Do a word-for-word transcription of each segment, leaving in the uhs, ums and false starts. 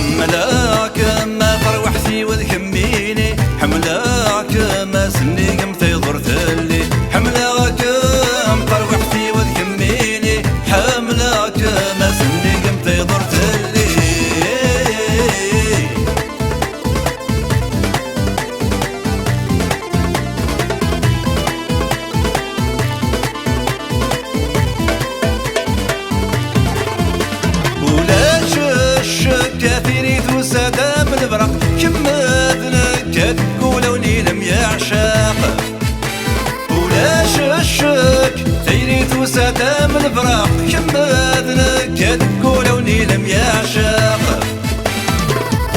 Ḥemmleɣ-kem a tarwiḥt-iw d kemmini, ḥemmleɣ-kem a sennig-m tiḍur telli. Ḥemmleɣ-kem tarwiḥt-iw d kemmini, ḥemmleɣ-kem a sennig-m tiḍur telli. Ulac ccek, tayri tusa-d am lebraq, kemm d nekk, deg wulawen i nemyeɛcaq. Ulac ccek, tayri tusa-d am lebraq, kemm d nekk, deg wulawen i nemyeɛcaq.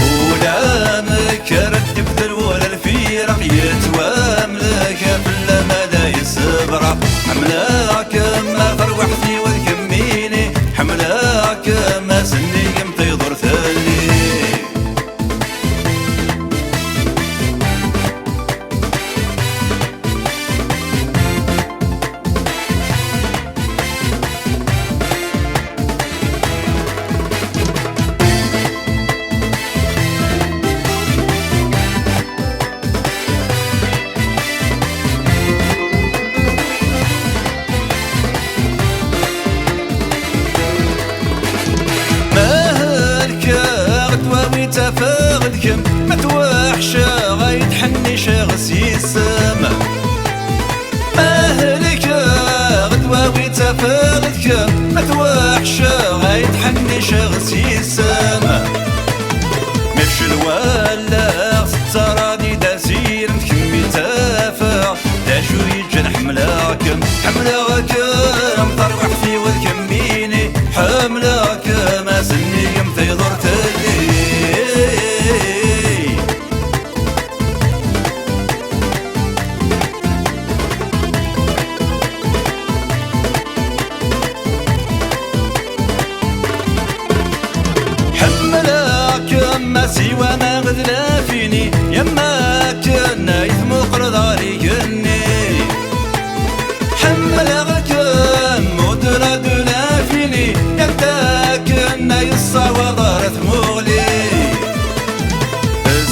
Ula amek ara d-ibdel wala lfiraq, yettwamlek fell-am ala yessebreq. Ḥemmleɣ-kem a tarwiḥt-iw d kemmini, ḥemmleɣ-kem a sennig-m tiḍur telli. Ma helkeɣ dwawi ttafeɣ d kemm, ma twaḥceɣ ay tḥenniceɣ s yisem. Ma helkeɣ dwawi ttafeɣ d kemm, ma twaḥceɣ ay tḥenniceɣ s yisem. Ma fcel wallaɣ tettaraḍ-id asirem, d kemm i ttafeɣ, d acu yeǧǧan ḥemmleɣ-kem, ḥemmleɣ-kem, tarwiḥt-iw d kemmini, ḥemmleɣ-kem, a sennig-m tiḍur telli. Ḥemmleɣ-kem a siwa ma d lafini, am akken ay tmuqleḍ ɣer igenni. Ḥemmleɣ-kem au-delà de l'infini, am akken ay tessawaḍ ɣer tmuɣli.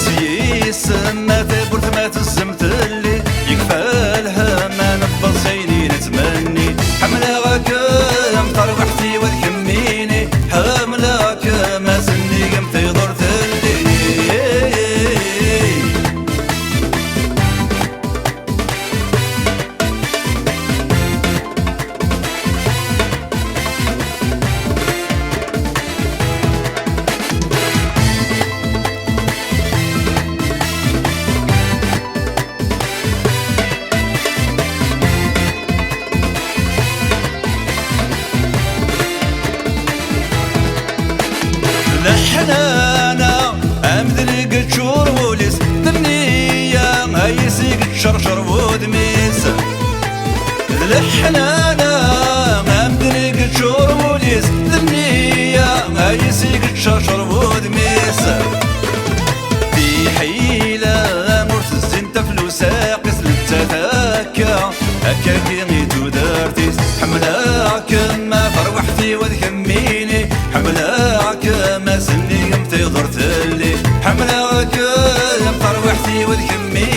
S yisem ma tawwurt ma tezzem telli, yekfa lhem ad nebbes ayen i nettmenni. Ḥemmleɣ-kem tarwiḥt-iw d kemmini, ḥemmleɣ-kem a sennig-m tiḍur telli. Leḥnana amdan i yeččur wul-is, d nniya ay s-igettcercer wudem-is. D leḥnana amdan i yeččur wul-is, d nniya ay s-igettcercer wudem-is. Tiḥila ur tezzin taflusa qis, nettat akka, akkagi i tudert-is. Ḥemmleɣ-kem a tarwiḥt-iw d kemmini, ḥemmleɣ-kem a sennig-m tiḍur telli. Ḥemmleɣ-kem tarwiḥt-iw d kemmini.